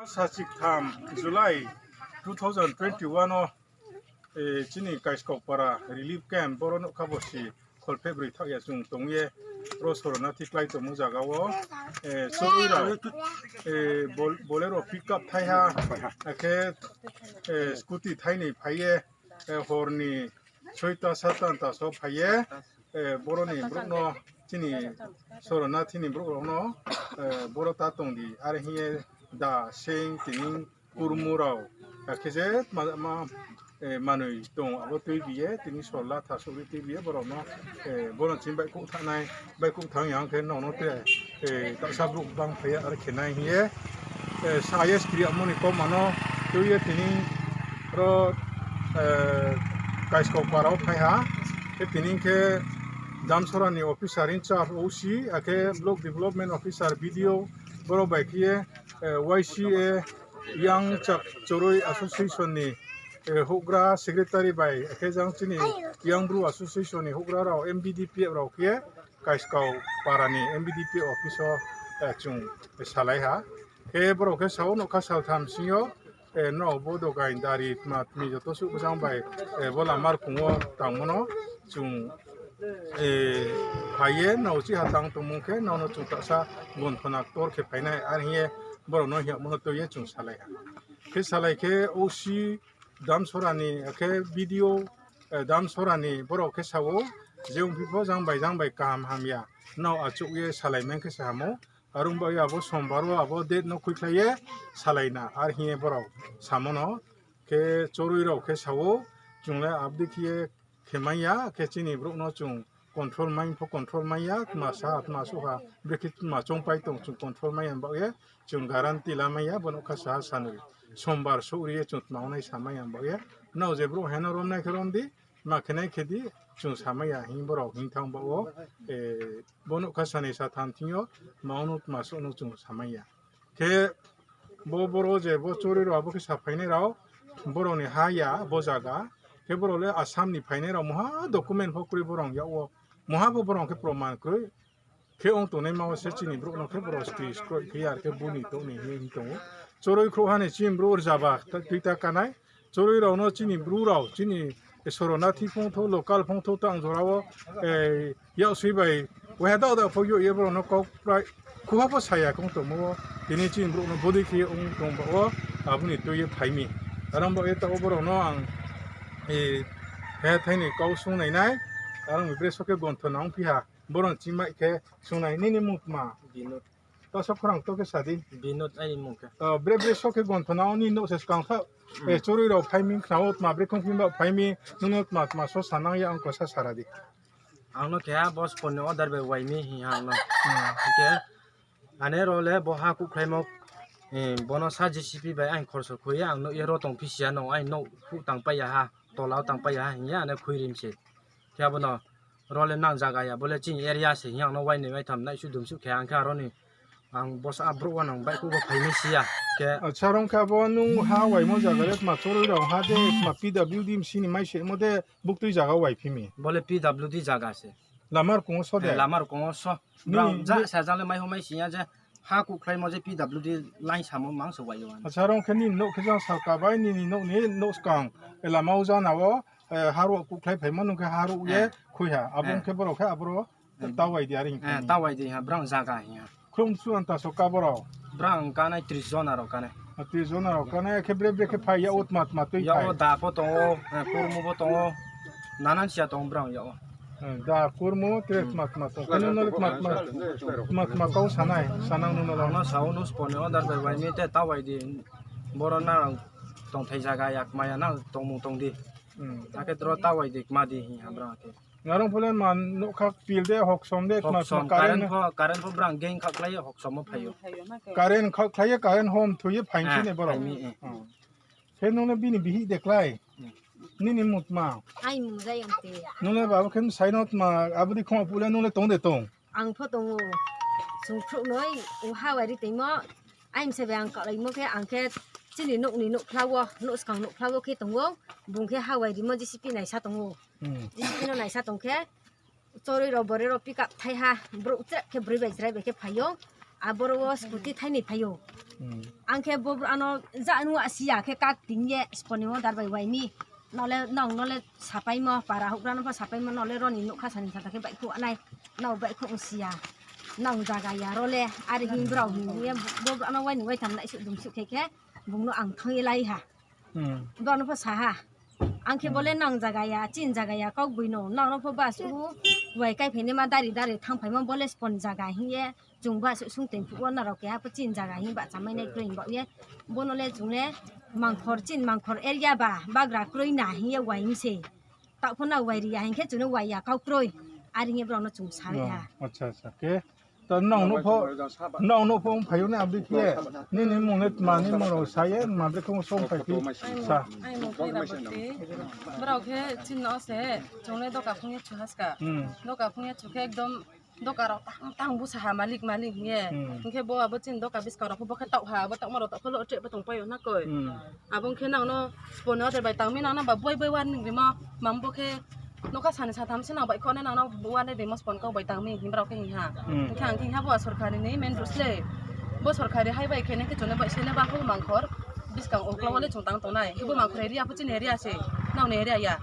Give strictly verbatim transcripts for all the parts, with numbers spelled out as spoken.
Sachiktham July two thousand twenty-one o, eh, chini Kaiskokpara relief camp boro nokha bosi khol phebrwi thakya chwng tongye ro sorona thiklai tongmo jaga o, eh, chorwi rok, eh, bol-, Bolero pickup thaiha, akhe, eh, scooty thaini phaiye, eh, horni soita sata ta so phaiye, eh, boroni borokno chini sorona thini borok rokno, eh, boro ta tongdi are hiye da seng tini kurmu rok, eh, khe je ma, ma, eh, manwi tong abo twi biye tini sorla thasugwi twi biye borokno, eh, bono chini bai kuk thanai bai kuk thang yang khe nono te, eh, taksa borok bang phaiya are khenai hiye, eh, sa ye skri amoni kom mano twi ye tini ro, eh, Kaiskok parao phaiha. Khe tini khe Damsorani officer in charge O C, akhe block development officer, B D O, borok bai khe, eh, Y C A, Yang Chak Chorwi Association ni, eh, houhgra secretary bai, akhe jang chini Yang Bru Association ni houhgra rok, M B D P F rok khe Kaiskau parani M B D P office o, eh, chwng salai ha. Khe borok khe sao nokha saltham singyo, eh, no bo dogai dari tma tmi joto suh bwsang bai, eh, bo lamar kungo tangmano chwng, eh, phaiye no uchi ha tang tongmung khe nono chwng taksa gonthona tor khe phainai ar hiye borokno hiyakmano twiye chwng salai ha. Khe salai khe O C Damsorani, khe B D O, eh, Damsorani borok khe sao, je wngphi pho jang bai jang bai kaham hamya, no achuk ye salai man khe se hamo. Arung bai abo sombar o abo date no khuikhlaiye salaina, ar hiye borok samono khe chorwi rok khe sao, chwngle abdi khiye khe manya, khe chini borok no chwng control main pho control manya, tma sa tma suha brekhe tma chongpai tong chwng control manya bagye chwng guarantee la manya, bono kha sa sanwi sombar sugriye chwng tma onai sa manya bagye, no je borok heno romnai khe romdi, ma khenai khedi chwng samaya hing borok hing thang bao, eh, bo nokha sani sa tham thingyo ma ono ma sono chwng samaya. Khe bo boro je bo chori rok abo khe sa phainai rok borok ni ha ya bo jaga. Khe borok le Assam ni phainai rok moha document pho kwrwi borok yao, moha bo borok khe proman kwrwi. Khe ong tongnai ma se chini borok no khe borok sti skroi khe ar khe buni tongni hinwi tongo. Choroi khro hani chini borok rwjaba twi ta kanai. Choroi rok no chini bru rok chini sorona thi phung tho local phung tho tang jora o, eh, yak sui bai wahya da da pho yo ye borok no kok prai khuha pho saya kong tongmo tini chini borok no bodi khe ong tong ba o aboni twi ye phaimi. Aram ba ye ta o borok no ang, eh, he thaini kau sung nai nai aram bre so khe gonthona ong phiha. Borok chimai khe sungnai nini mung tma? Binod. Toso khorang to khe sadi. Binod aini mung khe. O, bre bre so khe gonthona oni no se skang kha. Mm. E, choroi rok phai mi khna o tma bre khong phim ba phai mi nung no tma tma so sanang ya ang kosa sara di. Ang no khe ha boss phone ni order bai wai mi hi ha no. Hmm. Khe ane ro le bo ha kuk khlai mo, eh, bono sa J C B bai ang khorso khoi ang no ye ro tong phisiya no ang no khu tang pai ya ha. Tola o tang pai ya ha hinya ane khui rim se. Khe abo no Role nang jaga ya, bole chini area se, yang no wainwi waitham naisu dumsu khe, ang khe aroni, ang bosa borok uanang bai kugo phaimai siya. Khe acha, rong khe abo nung ha waimo jaga le, tma choroi rok ha de, tma P W D sini mai se mo de, buktui jaga wai phimi. Bole P W D jaga se. Lamar kungo so de? Eh, lamar kungo so. Ni, brang ja ni sa jale mai homai siya je, ha kuk khlai mo je P W D line samo mang se waio. Acha, rong khe nini nok khe jang salka bai, nini nok ni nok skang, eh, lama o jana o, eh, haro kuk khlai phaima nung khe haro ye, eh, khui ha. Abo, eh, khe borok khe aboro, eh, tawai di ari hing, eh, khe ni. Tawai di ha, brang jaga hiya. Khrum su anta so ka borok? Brang kanai tris jona rok kanai. Ah, tris jona rok kanai, khe bre bre khe phai ya o tma tma twi ya phai. O da pho tongo, eh, kurmu bo tongo. Nanan sia tongo brang ya o. Eh, da kurmu tre, hmm, tma tma tongo. Khe nung nole tma tma, tma tma kau sanai, sanang nung nole. Ano sao nus pone o dar bai bai mi te tawai di. Boro na tongthai jaga yak maya na tongmung tong di. Hmm. Akhe tro tawai di kma di hi ha brang khe. Narong phole man nokha pil de, hoksom de, tma tma. Hoksom, current, current pho, current pho brang gang kha khlaiyo, hoksom o phaio. Current kha khlaiyo, current hom thuye phain, eh, khine borok. Phaimi, eh. Hmm. Khe nung le bini bihi de klai. Hmm. Nini mutma. Ai mung jai ang te. Nung le babu khe sai no tma, abudi khoma pule nung le tong de tong. Ang pho tongo. Sung phru noi, o ha wari tengmo. Aimsa bai ang kalaimo khe, ang khe chini nokni nokphla o, nok swkang nokphla o khe tongo. Bung khe ha wai rimo J C P naisa tongo. Hmm. J C P no naisa tong khe, choroi rok, boroi rok pick up thai ha, borok chwrai khe, boroi bai chwrai bai khe phaio. Aboro o scooty thaini phaio. Hmm. Ang khe bo ano ja anu asiya khe kak tingye sponi o darbai waimi. Nole nong nole sapaimo para hukrano pho sapaimo nole roni nukha sani sata khe baikhu anai. Nong baikhu siya. Nong jaga ya role ari hin brao hin ye bo ano waini wai tam nai suk dum suk khe khe bungno ang thangye lai ha. Hmm. Bono pho saha. Ang khe bole nang jaga ya, chin jaga ya, kok buino. Nang no pho bus u wai kai phaini ma dari dari thang phaima bole spon jaga hiye. Chung bus sung teng phuo na rok ya pho chin jaga hi ba chamai nai kroi ba ye. Bono le chung le mangkhor chin mangkhor area ba bagra kroi na hiye wai mi se. Tak pho na wai ri ya hinkhe chung le wai ya kau kroi. Ari hiye borok no chung sawi ha. Acha acha. Ke Ta nong no pho, nong no pho wng phaio ne abdi khe, nini mung le tma ni mung rok sa ye, ma bre khe wng song phai phi sa. Ai mung khe Rabati. Borok khe chin no se, chwng le doka phung ye chu haska. Hmm. Doka phung ye chu khe ekdom doka rok tang tang busa ha malik malik ye. Hmm. Hwnkhe bo abo chin doka biskang rok pho bo khe tauha, bo tongma rok tauha lo tre bo tong paio na koi. Hmm. Abo wngkhe nangno sponi order bai tangmi nangno ba boi boi warning rimo, mam bo khe nokha sani satham se nang bai khone nangno warning rimo spon kok bai tangmi himrok khe hiha. Hmm. Hwnkhe ang khe hiha bo sorkari ni main rules le. Bo sorkari hai bai khe nang khe chwngno bai sele ba hok mangkhor biskang uklo wale chwng tang tongnai. Khe bo mangkhor area pho chini area se, nangni area ya.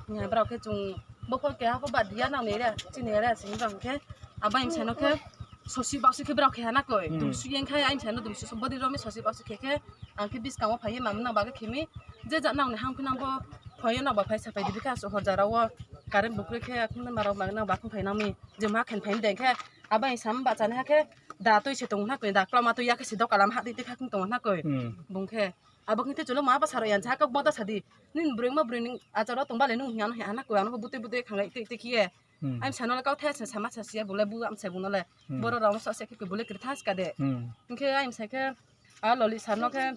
Hiha borok khe chwng bo khe keha pho bad ya nangni area, chini area se himrok khe. Abo ang sano khe sosi bakso khe borok khe hana koi. Hmm. Dumsu yang khai ang sano dumsu so body romi sosi bakso khe khe. Ang khe biskango phaiwi mamna bagwi khimi, je jat nangni hang phinang bo phoyo nokbar phai sapai dibi khe, aswk hor jara o current bukrwi khe, akhung nang barok bagwi nang bakhung phai nangmi, je ma khen phai de khe, abo ang sam bachani hakhe da twi se tong na koi, da kwlama twi ya khe se dokalam ha twi twi kha khung tong na koi. Hmm. Bung khe abo khe chulo ma bwsa rok yansa kok boda sadi, nini bwrwi ma bwrwi ning acharo tong bale nung hwnwi ano hwnwi ano butwi butwi khanglai twi twi khiye. Hmm. Ang sano le kau the se sama sa siya bole bu am se buno le. Hmm. Boro rong so se khe bole kri thas ka de. Hmm. Hwnkhe ang sa khe a loli sar no khe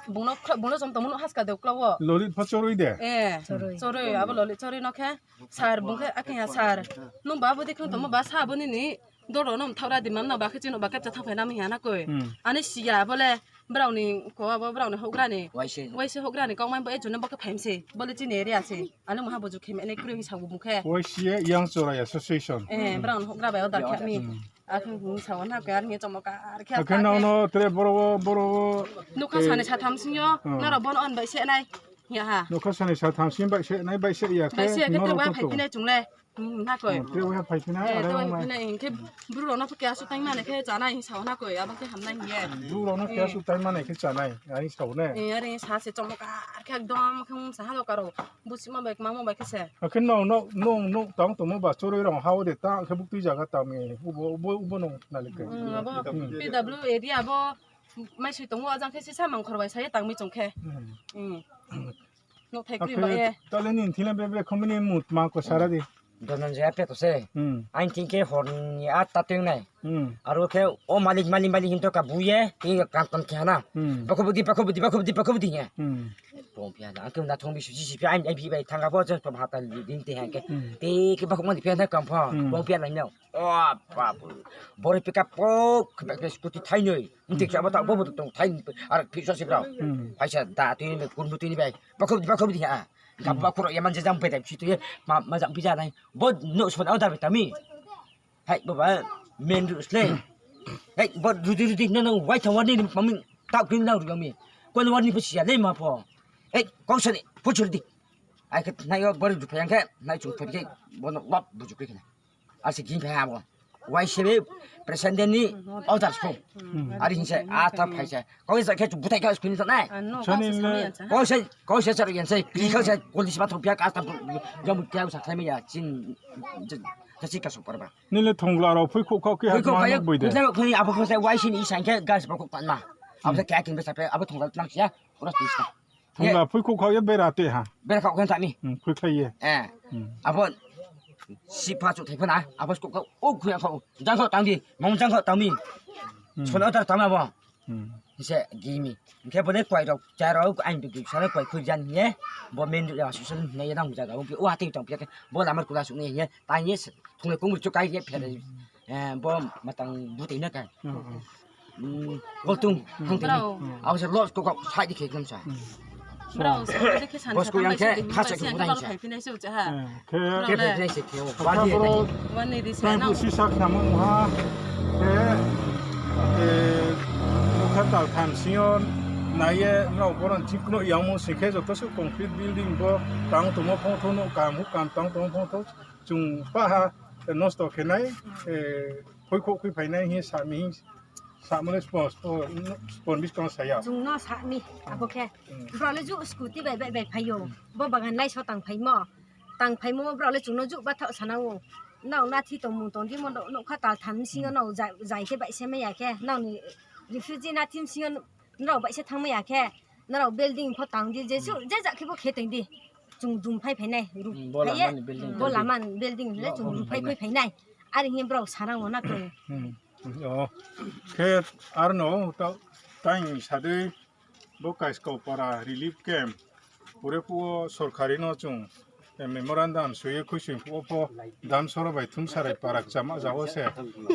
bungno khro-, bungno jom tongmo no has ka de ukla o. Loli pho chorwi de? Eh, chorwi. Chorwi, abo loli chorwi no khe sar bung khe akhe ya sar. Nung ba bo de khang tongmo ba sa bo nini doro no thok ra di mam no ba khe chino ba khe cha thang phai na mi ya na koi. Hmm. Ani siya bole browni ko abo browni hok ra ni. Waise. Waise hok ra ni kok mai bo e jone bo khe phaim se. Bole chini area se. Ano maha buju khim ene kroi sa bo bung khe. Waise Young Chorai Association. Eh, browni hok ra bai o da khe mi. Hmm. Akhung hung sa wan ha khe ar nge chomo kar khe. Akhe no no tre boro boro. Nokha sani satham singyo, hmm, noro bon on bai se nai. Ya ha. Nokha sani satham sing bai se nai bai se ya khe. Bai se ya khe no tre no wa to phai to. Phinai chung le. Hmm, na koi. Hmm, tre wa phai phinai. Eh, are tre wa phai phinai khe bru ro no khe asu tang mane khe chanai sa wan ha koi, abo khe hamnai ye. Bru ro no khe asu tang mane khe chanai, ani sa ne. Eh, are sa se chomo kar khe ekdom khung sa ha lo karo. Busima bai mama bai khe se. Akhe no no no no tang tongmo ba chorwi rong ha o de ta khe buk twi jaga tami ubo ubo ubo no nalike. Hmm, abo P W area abo mai sui tongo ajang khe sisa mangkhor bai sai tangmi chong khe. Hmm. Hmm. No thai kri ba ye. Tale ni thila be be khomini mut ma ko sara di. Donon je ape to se. Hmm. Ain tin khe hor ni at ta teng nai. Hmm. Aro khe o malik malik malik hinto ka buye, ti kam kam khe na. Hmm. Bakho budi bakho budi bakho budi bakho budi ya. Hmm. Pom pia na, angke na thong bi suji si pia, ai bi bai thanga bo jen pom hata li ding te hangke. Hmm. Te ke bakho mani pia na kam pha, hmm, pom pia na nyau. Oh, babu. Bore pika pok, ke scooty thai noi. Ntik sa bata bo bo tong thai, ar pisa si bra. Hmm. Paisa da ti ni kun bu ti ni bai. Bakho budi bakho budi ha. Gabba khoro yaman je jang bedai si tu ye, ma, ma jang pija nai. Bo no son order betami. Hai baba, main road le. Hai bo rudi rudi no no wai thang wani mami tak pin na rugami. Kon wani pisiya le ma pho. Hai kong sani puchur di. Ai ke nai yo bor du phayang ke nai chung phayang ke bo no lop buju ke na. Asi gin phaya bo. Wai sebe president ni order pho. Hmm. Ari hinse a ta phaisa. Koi sa khe butai kha screen sa nai. Sani le. Koi sa koi sa char yan sai kri kha sa koli sima thong pia ka ta jom kya sa khlai ya chin. Kasi ka super ba. Nile thongla ro phui khok khok ki ha ma boi de. Khoi abo khoi sa wai sin i sang khe gas ba khok pan ma. Abo sa kya kin ba sa pe abo thongla tlang sia. Ora tu sa. Thongla phui khok khok ye bera te ha. Bera khok khan tani. Hmm, phui khlai ye. Eh. Hmm. Abo si pha chu thai phana abo khok khok o khuya khok jang khok tang di mong jang khok tang mi. Hmm. Sona tar tang abo. Hmm. Hise gimi. Hingke bole kwai rok, chai rok, ain tu gik sare kwai khurjan hiye. Bo main road ya susun hiye nang jaga o, o ati tong piya ke. Bo lamar kula sung hiye. Tang ye thungle kung chu kai ye phere. Hmm. Eh, bo matang buti na kai. Hmm, hmm. Hmm, bo tung, hmm, hang tini. Brao. Aw se los ko ko sai di ke gam sa. Hmm. Brao, so, de ke san bos sa ko yang tambai ke, se, khasa ke sai budai bal sa. Khai pinai se ucha ha. Eh, ke, brao ke le. Ke sai se ke, wa di. Wani di se na. Sisa khnamung ha. Ke. Eh, nokha tal tham sio naiye norok boron chikno yangmo singkhe joto se concrete building bo tang tongmo phongtho no kam hu kam tang tongmo phongtho chwng paha nosto khenai, eh, khoi khok khoi phainai hi sami hi samole spon spon spon biskang saya. Chwngno sami abo khe. Hmm. Bro le ju scooty bai bai bai phaio. Hmm. Bo bagan lai so tang phaimo. Tang phaimo bro le chwngno ju batha sanao. Nao nathi tongmung tongdi mo nokha tal tham singo nao jai khe bai se maya khe nao ni refugee nathi singo norok bai se thang maya khe norok building pho tang di je su je jak khe bo khe tong di. Chwng dum phai phainai ru. Hmm, bo phaiye, lamani building bo tong di. Lamani building le chwng dum phai phai phainai. Ari hi bro sanao na khe. Hmm. Oh, khe arno ta-, tang sadui bo Kaiskau para relief camp pore puo sorkari no chwng, eh, memorandum suye khuising puo pho Damsoro bai Thumsarai para chama jago se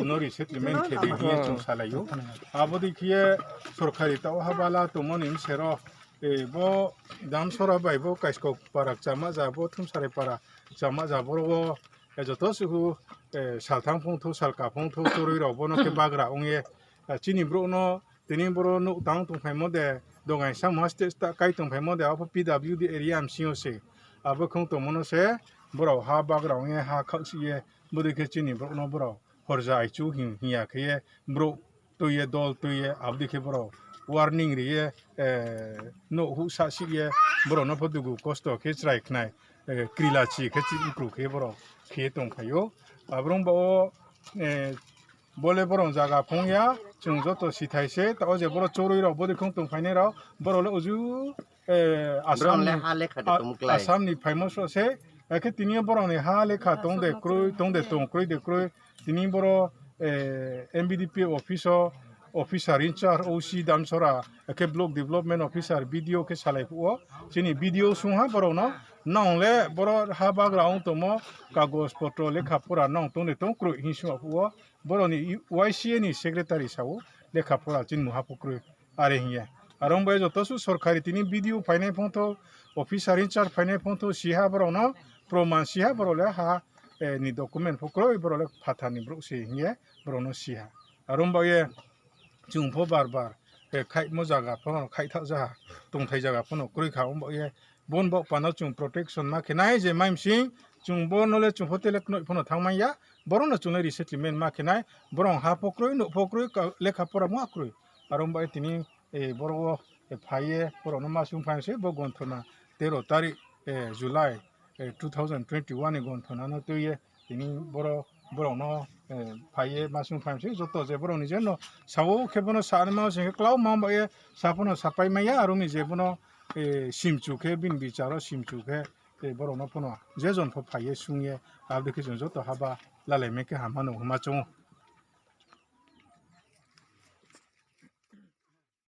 no resettlement khe di hiye chwng salaio. Abo di khiye sorkari tao habala tongmani msero, eh, bo Damsoro bai bo Kaiskau para chama ja bo Thumsarai para chama ja boro Eh, joto suhu, eh, salthang phungthu, salka phungthu, chorwi rok bono khe bagra wngye, eh, chini borok no tini boro nuk tang tong phaimo de, dogai samha stage ta kai tong phaimo de, abo P W D area msing yo se. Abo khung tongmo no se, borok ha bagra wngye, ha khak si ye, bwdwi khe chini borok no borok horja aichu hing, hinya khe ye, borok twi ye, dol twi ye, aboni khe borok warning ri ye, eh, no hu sa si ye, borok no pho dugu kosto khe chwrai khnai, eh, krila chi khe chi ukru khe borok khe tong phaio. Aborok bo, eh, bole borok jaga phung ya, chwng joto si thai se, ta o je borok chorwi rok bwdwi khung tong phainai rok, borok le uju eh, Borok le Assam ni, ha lekha de A-, tong klai. Assam ni phaimo so se, eh, khe tini borok ni ha lekha tong de kroi, tong de tong kroi de kroi. Tini boro, eh, M B D P office o, officer in charge O C Damsora, eh, khe block development officer B D O khe salai phuo. Chini B D O sung ha borok no, nong le boro ha bagra wng tongmo, kagoj potro lekha pora nong tong de tong kroi hin sung phuo. Borok ni Y C A ni secretary sao lekha pora chini muha pho kroi. Are hinya. Aro wngbai joto su sorkari tini B D O phainai phongtho, officer in charge phainai phongtho, siha borok no proman siha borok le ha, eh, ni document pho kroi borok le phatar ni borok se hinya borok no siha. Aro wngbai ye chwng pho bar bar, eh, khaimo jaga pho no khai thak jaha, tongthai jaga pho no kroi kha wngbai ye Bon bok pano chwng protection ma khe nai je mai msing chwng bo no le chwng hotel knoih phano thang manya, borok no chwng le resettlement ma khe nai, borok ha pho kroi, nuk pho kroi, ka-, lekha pora ma kroi. Aro wngbai tini, eh, borok o, eh, phai ye borok no ma sung phai se bo gonthona tero tarik, eh, July, eh, two thousand twenty-one ni gonthona no twi ye tini borok, borok no, eh, phai ye ma sung phai se joto je borok ni je no sao khe bono sa ma se klau ma ba ye sa phano sa pai maya aro ni je bono eh, simchu khe bini bicharo simchu khe, eh, borokno phano je jon pho phai ye sung ye, abo khe chwng joto haba lalai me khe ham hano hwnma chongo.